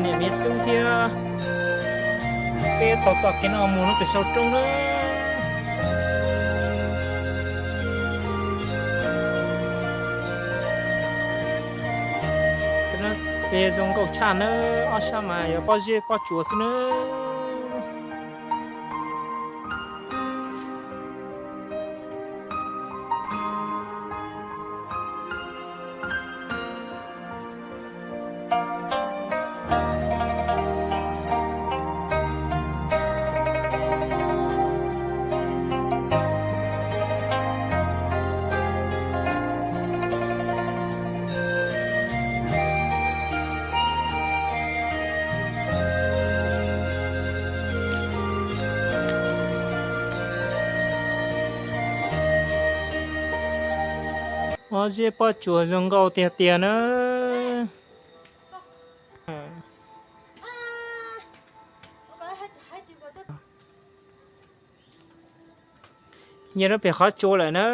Niam me tub thiab peb tau txoj kev no mus lub pem saum roob na. Peb zoo nkauj tshaj nawb, ob sab mas yog pob zeb pob tsuas xwb nawb. Ob zeb pob tsuas zoo nkauj tiag tiag na. Nyias rau pem qhov tsua lawm na.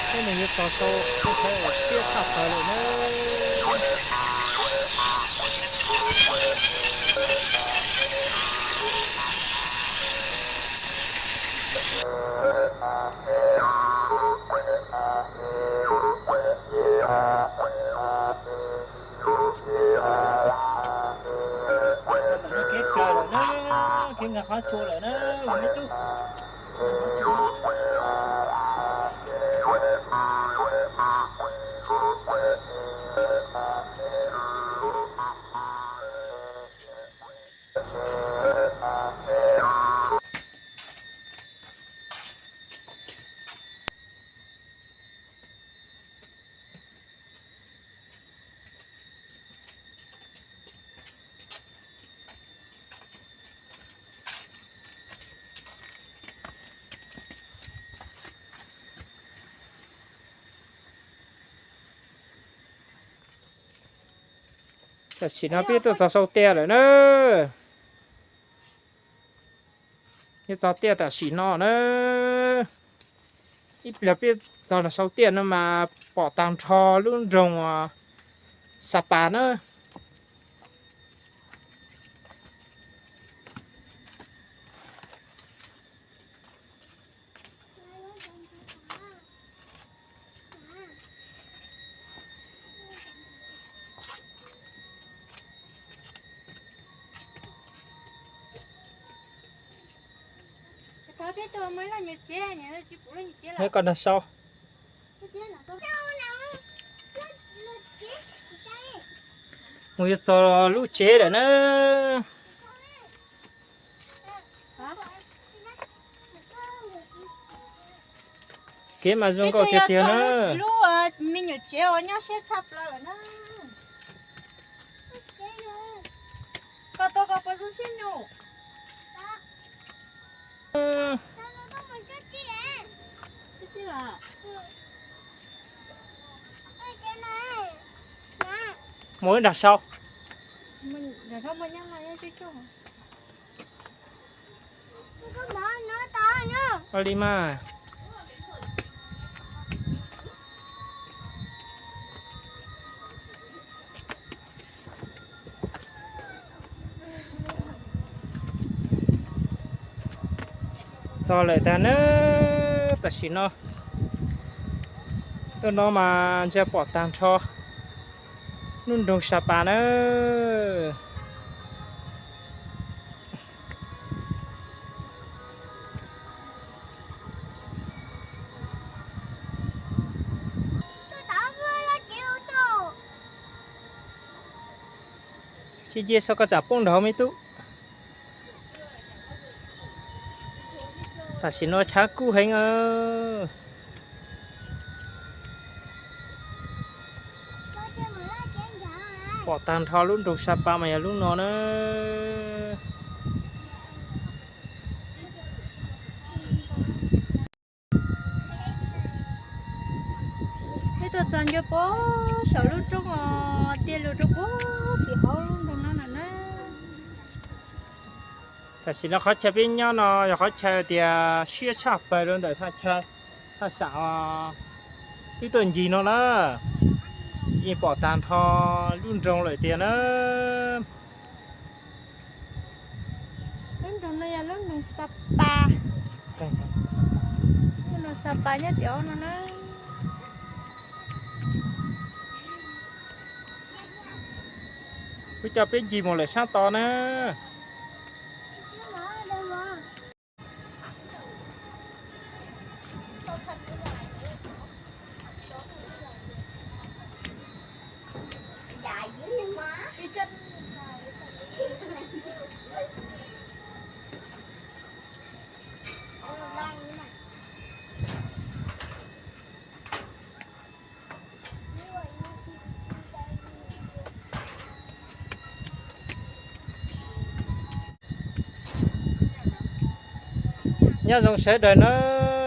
Peb nws yuav txog tau, peb txhais tiab tshaj plaws lawm na. Kev kawg lawm na, kev nkag qhov tsua lawm na, me tub. Tam sim no peb tuaj txog saum tiaj lawm na. Peb txog tiaj tam sim no na. Ib pliag peb txog saum tiaj no mas pom tag nrho lub nroog Sa Pas na. Neb koj nrog sau. Mus yuav txog lub tsev lawm na. Kev mas zoo nkauj tiag tiag na. Lub me nyuam tsev uas nyob siab tshaj plaws lawm na. Koj tau koj puas zoo siab nyuj? Mus ib nrag sau. Ua li mas. Txog lawm tag na, tam sim no tuaj no mas ntsia pom tag nrho lub nroog Sa Pas na. Tsis cia so koj tsam poob nrog me tub. Tam sim no tshav kub heev. Pom tag nrho lub nroog Sa Pas mas yog lub no na. Peb tuaj txog ntua puag saum lub roob os, tiaj lug rau puag tim hauv lub nroog no na. Tam sim no qhov chaw peb nyob no yog qhov chaw tias siab tshaj plaws rau ntawm thaj chaw, thaj sam wb tuaj ncig no na. Yeej pom tag nrho lub nroog lawm tiag na. Lub nroog no yog lub nroog Sa Pas. Lub nroog Sa Pas nyob tim no na. Wb coj peb ncig mus lawm sab tod na. Nyob zoo sawv daws na,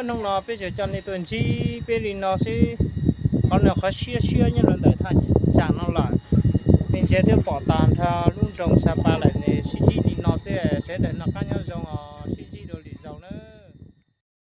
hnub no peb tsuas coj nej tuaj ntsib peb li no xwb. Qhov no qhov siab siab nyob rau ntawm thaj tsam no lawm. Nej ntsia twb pom tag nrho lub nroog Sa Pas lawm, sib ntsib li no xwb, sawv daws noj qab nyob zoo os.